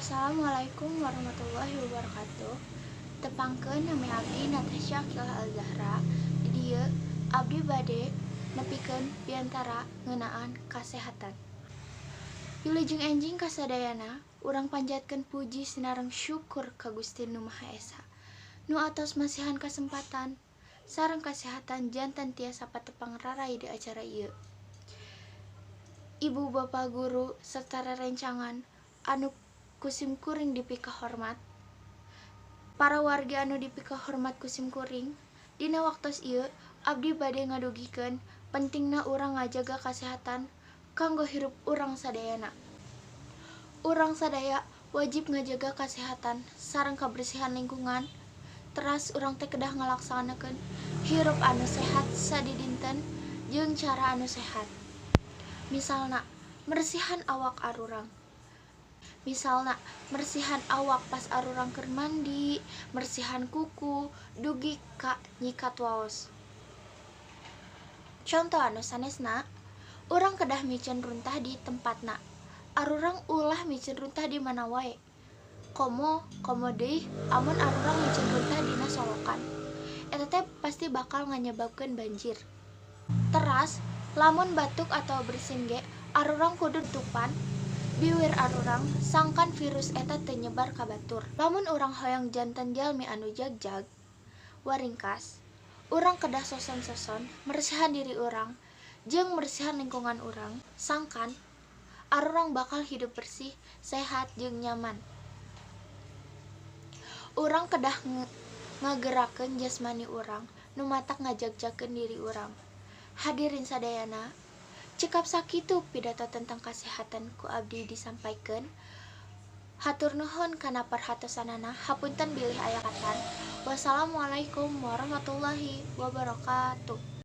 Assalamualaikum warahmatullahi wabarakatuh. Tepangkeun, nami abdi Natasha Aqilah Al-Zahra. Di dieu abdi bade nepikeun piantara ngeunaan kasehatan. Wilujeng enjing kasadayana, urang panjatkeun puji sinareng syukur ka Gusti Nu Maha Esa nu atos masihan kasempatan sareng kasehatan janten tiasa patepang raray di acara ieu. Ibu bapa guru serta rerencangan anu ku simkuring dipikahormat, para wargi anu dipikahormat ku simkuring, dina waktos ieu abdi bade ngadugikeun pentingna urang ngajaga kasehatan kanggo hirup urang sadayana. Urang sadaya wajib ngajaga kasehatan sareng kabersihan lingkungan, teras urang teh kedah ngalaksanakeun hirup anu sehat sadidinten jeung cara anu sehat. Misalna meresihan awak arurang. Misalna meresihan awak pas arurang keur mandi, meresihan kuku, dugi ka nyikat waos. Conto anu sanesna, urang kedah miceun runtah di tempatna. Arurang ulah miceun runtah di mana wae. Komo komo deui amun arurang miceun runtah dina solokan. Eta teh pasti bakal nganyebabkeun banjir. Teras, lamun batuk atawa bersin ge arurang kudu nutupan biwir arurang sangkan virus eta teu nyebar ka batur. Lamun urang hoyong janten jalmi anu jagjag, waringkas, urang kedah soson-soson meresihan diri urang jeung meresihan lingkungan urang sangkan arurang bakal hidup bersih, sehat jeung nyaman. Urang kedah ngagerakeun jasmani urang nu matak ngajagjagkeun diri urang. Hadirin sadayana, cekap sakitu pidato tentang kasehatan ku abdi disampaikeun. Hatur nuhun kana perhatosanana, hapunten bilih aya kalepatan. Wassalamualaikum warahmatullahi wabarakatuh.